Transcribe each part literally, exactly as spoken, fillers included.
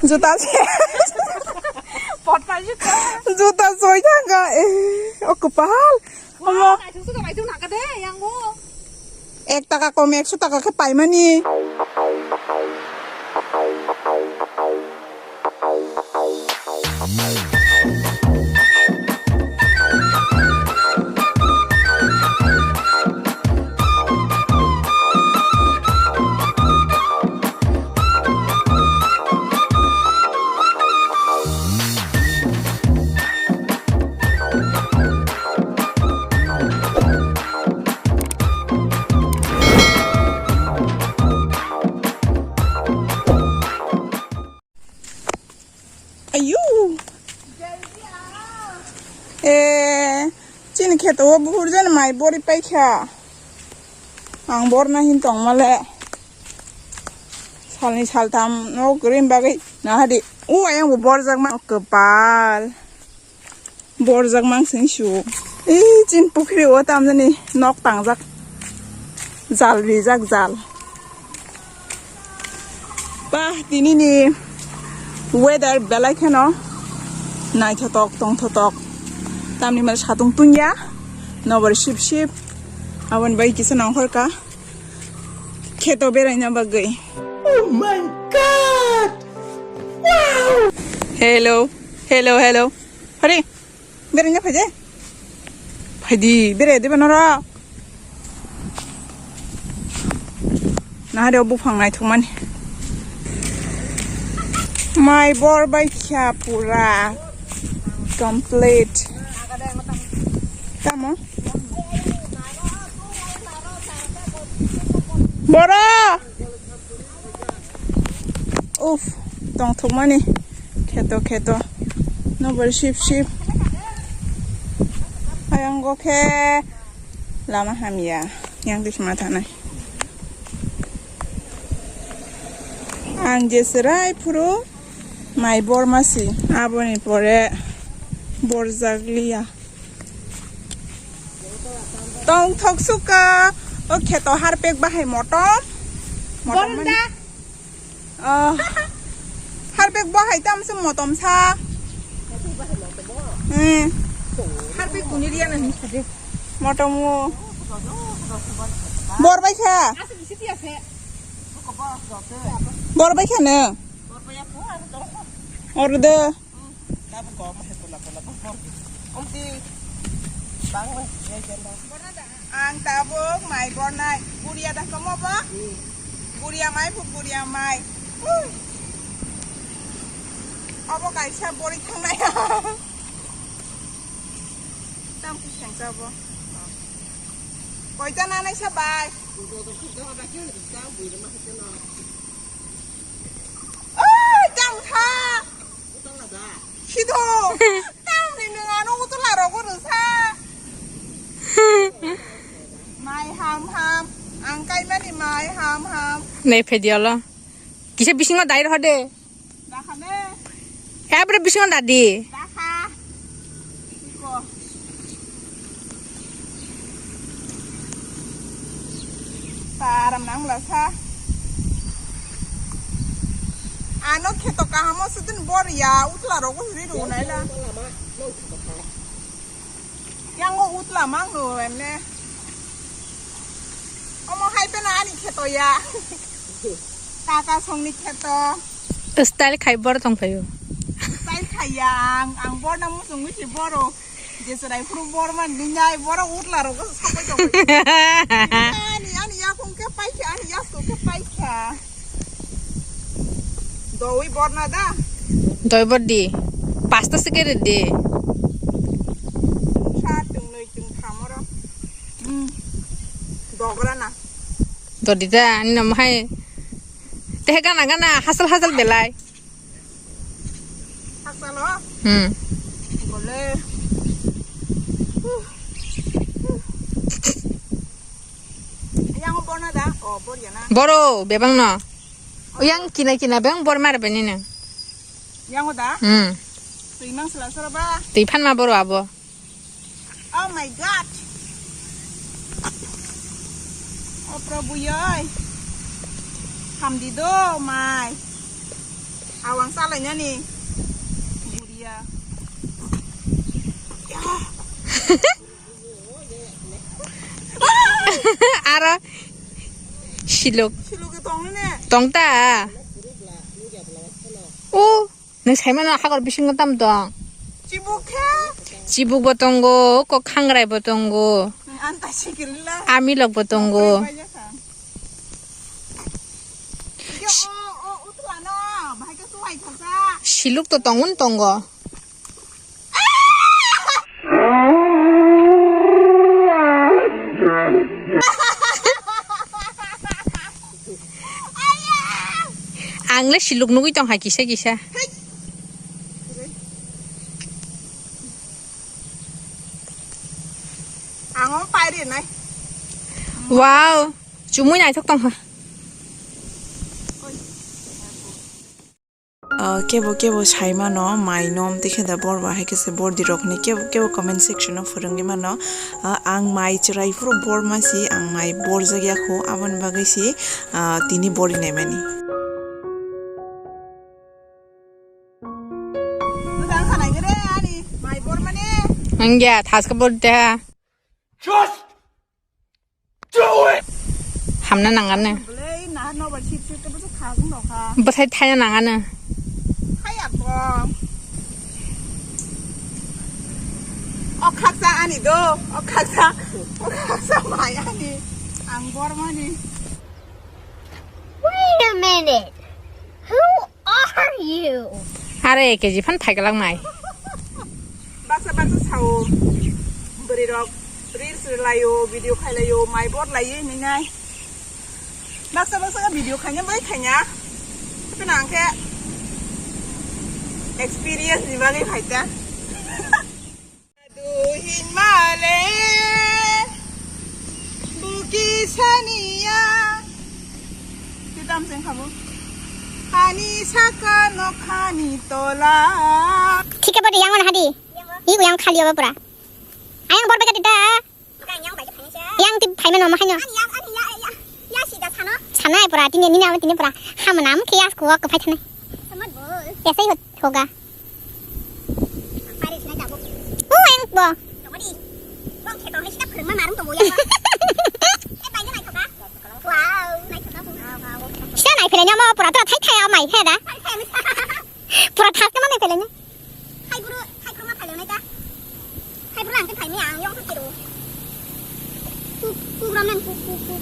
Juta se. Potpai juta. Juta soi thangka. Eh, o kwpal. Wow, omo. Naithok suka naithok naka de, yango. Ek taka kom ekso taka khe paimani. Ayu. Eh, chini kheto o buhur jan mai bori paikha. Ang borna hin tongmale. Salni saltam no green bagwi nahadi. O ayang bo borjak ma kwpal. Borjak mangsing su. Ei, chin pukhri o tamjani nok tangjak. Jal rijak jal. Bah, tini ni weather belai kheno naithotok, tongthotok. Tamni mal satung tunya. Nobor sip sip. Aboni bai kisa nongkhor ka. Kheto beraina bagwi. Oh my God! Wow! Hello. Hello, hello. Hari. Beraina phaidi. Phaidi, berai diba noro. Nahari o buphang naithokmani. Mai bor bai kha pura complete. Tamo? Boro! Uff, tongthokmani kheto kheto. Nobor sip sip. Ayang go khe lama hamya. Yang twi sima thanai. Ang je serai phuru mai borma si. Aboni pore borjak liya. Tongthok suka. O kheto harpek bahai motom. Motom mani. Oh. Harpek bo hai tam se motom sa. Hmm. Harpek kuni riya na hin sade. Motom o. Bor bai kha. Bor bai kha ne. Or de. Ang tabuk mai bornai. Guria da komo bo? Guria mai, bu guria mai. Ui. Obo kaisa bori thangnai. Tam khe sengsa bo. Koita nanai sa bai. Oi, tam kha. Sido. Tamni nwng ano utula rogo rwsa. Mai ham ham. Ang kaimani mai ham ham. Nei phedia lo. Kisa bisingo dai rw de. Dakha ne. He bro bisingo dadi. Dakha. Iko. Param nang la sa. Ano kheto kahamo sudin bor ya utla rogo suri ro nai la. Yang o utla mang no emne. Omo hai pena ani kheto ya. Kaka songni kheto. Style khai bor tong phaio. Style khai ya ang, ang bor na musung misi boro. Jesurai phuru bor man ni nyai boro utla rogo sapai tong. Ani, ani yakung khe paikha, ani yasu khe paikha. Doi bor na da? Doi bor di. Pasta se kere de. Sa tung noi tung thamoro. Hmm. Dogra na. Dodi da, ani nam hai. Teh gana gana, hasal hasal belai. Hasal o? Hmm. Bole. Yang bor na da? Oh, bor ya na. Boro, bebang no. Yang kina kina beng bor mar beni nang. Yang o da? Hmm. Twi mang sela sora ba. Twi phan ma boro abo. Oh my God. Oh Prabhu yoi. Hamdi do mai. Awang salainani. Buria. Aro siluk. Siluk tong ne. Tong ta. O, nang sai mano hakor bisingo tam tong. Chibuk khe. Chibuk bo tongo, kok khangrai bo tongo. Anta sikirila. Amilok bo tongo. Bai jasa. Yo, o, o, utla no, bahai ka suwai thangsa. Siluk to tongun tongo. Ang le siluk nugui tong hai kisa kisa. Ang o pai ri nai. Wow, chumui naithok tong ha. Ah, kebo kebo sai mano, mai nom tikhe da bor ba hai khe se bor di rok hinui kebo kebo comment section o phwrwngwi mano. Ah, ang mai chwrai phuru bor ma si, ang mai bor jak ya kho, aboni bagwi si, ah, tini bor ri nai mani. Bwsa wngkha nai khe re ani mai bor mani. Wngya, thaska bor de. Just do it! Hamna nangano. Bwlai nahar nobar sip sip khe bwsa khagwng rokha. Bwthai thaina nangano. Thaya kong. O khaksa ani do, o khaksa, o khaksa mai ani. Ang bor mani. Wait a minute. Who are you? Are K G phan phaigalak mai. Baksa baksa sao. Bwrwi rok reels rwlaio, video khailaio, mai bor laiwi ninai. Baksa baksa video khaina bai khaina. Tena ang khe experience ni bagwi phaita. Duhin male buki saniya. Kitam seng khabo. Ani saka nokhani tola. Thik abo de yang mana hadi? Ibu yang khali apa pura? Ayang bor beka dita. Yang ti phaima no mahai no. Ani yang ani ya ya. Ya si da sano. Sana pura tini nini awan tini pura. Hamnam kiyas kuwa kupai thane. Samat bol. Ya sai hot hoga. Pare sina jabo. Oh, yang bo. Tongodi. Bong khe tong sina phulma marum to boya. Eh, bai nai thoka. Wow, nai thoka. Sina nai phele nyamo pura tra thai thai amai he da. Pura thas kama nai phele nya. Hai bro, hai kama phele nai ta. Hai bro, ang khe phaimani ang yong khe kero. Kuk, kuk ramen, kuk, kuk, kuk.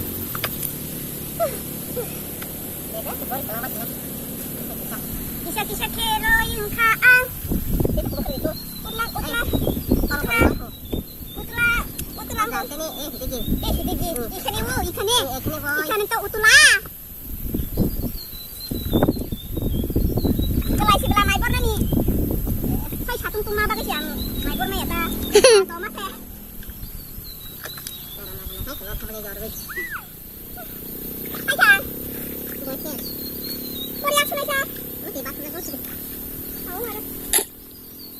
Kisa, kisa kero yung kha ang. Utla, utla. Utla, utla, utla. Eh, hidigi. Eh, hidigi. Ikhane wo, ikhane. Eh, ikhane wo. Ikhane to utla. Belai si bela mai bor nani. Sai satung tungma bagwi si ang mai bor mai ya ta. To ma se. Hai sa. Bor yang sunai sa. Au haro.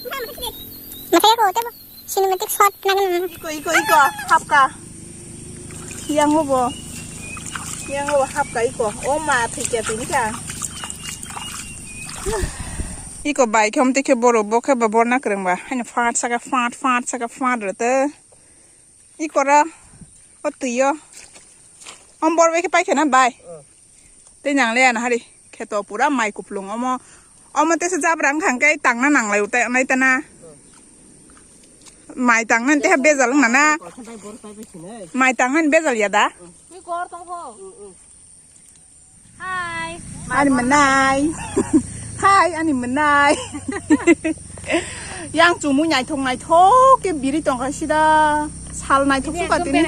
Mata ya ko tebo. Cinematic shot nagan. Iko, iko, iko, hapka. Yang bo. Yang bo hapka iko. O ma thikya tini ka. Iko bai khom te khe boro bo khe ba borna kreng ba. Haino fat saka fat, fat saka fat rete. Iko ra. O tuyo. Om bor be khe pai khena bai. Tei nang le ana hari kheto pura mai kuplung omo, omo tesa jabra wngkha hwnkhe tangna nanglai utai nai tana. Mai tangna tei bejal wngna na. Mai tangna bejal ya da? Hi. Ani mwnai. Hi, ani mwnai. Yang chumui naithok naithok khe biri tongkha sida. Sal naithok sukha tini.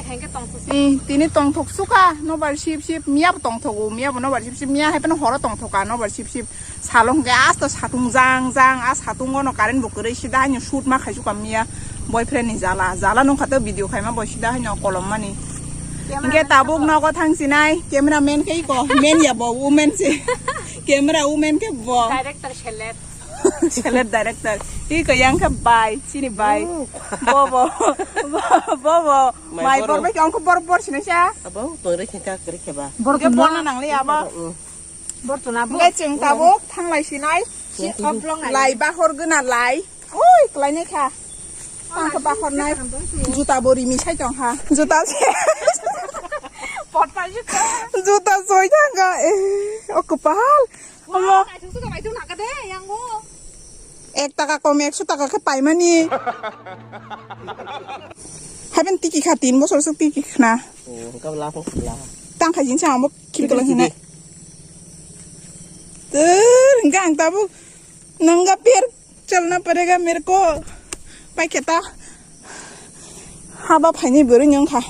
Eh, tini tongthok sukha. Nobar sip sip. Miya bo tongthogo. Miya bo nobar sip sip. Miya hai phano horo tongthoka. Nobar sip sip. Salo hwnkhe asta satung jang jang. A satungo no current bo kwrwi sida haino shoot ma khai sukha miya. Boyfriend ni jala. Jala nungkha to video khaima bo sida haino kolom mani. Hwnkhe tabuk nogo thang sinai. Camera man khe iko. Man ya bo. Woman se. Camera woman khe bo. Director select. Select director. Iko yang khe bai. Chini bai. Bo bo. Bo bo. Mai bor bai khe ongkho bor bor sinai sa. Abo tongre khe ka kre khe ba. Bor khe bor na nang le abo. Bortona bo. Hingke chwng tabuk thanglai sinai. Si oblong ai. Lai bahor gana lai. Oi, klai nai kha. Ang khe bahor nai. Juta bo rimi sai tong kha. Juta se. Pot pai jik kha. Juta soi thang kha. Eh, o kwpal. Wah, amo. Naithok suka naithok naka de, yang bo. Ek taka kom, ekso taka khe paimani. Haben tiki kha, tin bosor sok tiki khna. Oh, hwnkhe bo lapho khwla. Tang kha jinsa amo khibikla hine. Tur hingke ang tabuk nangga per chalna parega merko. Pai kheta. Haba phaini bwrwi nyong kha.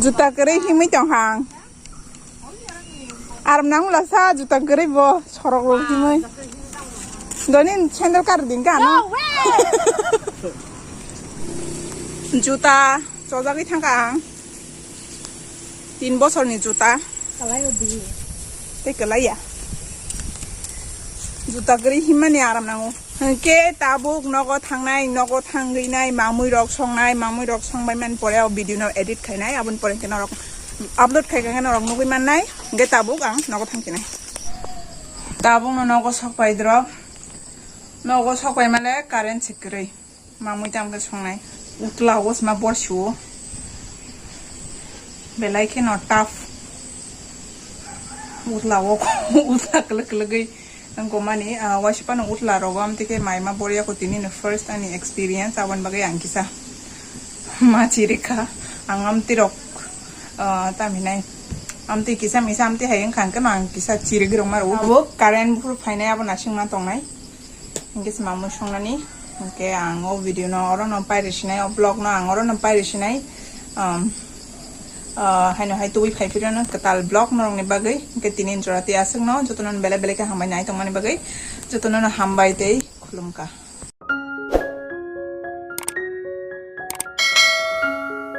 Juta kwrwi himwi tong kha ang. Aram nang la sa juta kwrwi bo sorok rok himwi. Doni sandal kar din ka no? Juta chojagwi thang kha ang. Tin bosorni juta. Kalai o di. Tei kalai ya. Juta kwrwi himmani aram nango. Hwnkhe tabuk nogo thangnai, nogo thangwi nai, mamui rok songnai, mamui rok songbai man pore o video no edit khainai, aboni pore hwnkhe norok upload khai khe norok nugwi mannai. Hwnkhe tabuk ang nogo thangsinai. Tabuk no nogo sokpai drop. Nogo sokpai male current se kwrwi. Mamui tamo khe songnai. Utla o sma bor siwo. Belai kheno tough. Utla o, utla kwlwk kwlwgwi wngkha mani, ah, waisa phano utla rogo amtwi khe mai ma bor ya kho tini no first ani experience aboni bagwi ang kisa ma chirikha. Ang amtwi rok, ah, tamo hinai amtwi kisa misa amtwi hai wngkha hwnkhe no ang kisa chirigwi rok ma rwo. Abo current buphuru phainai abo nasingma tongnai. Hingke se mamui songnani, hingke ang o video no oro no pairi sinai, o vlog no ang oro no pairi sinai. Um, ah, haino hai tubui phai phiro no kwtal vlog norok ni bagwi, hingke tini jora tei aswk no joto no belai belai khe hambai nai tongmani bagwi, joto no hambai tei khulumkha.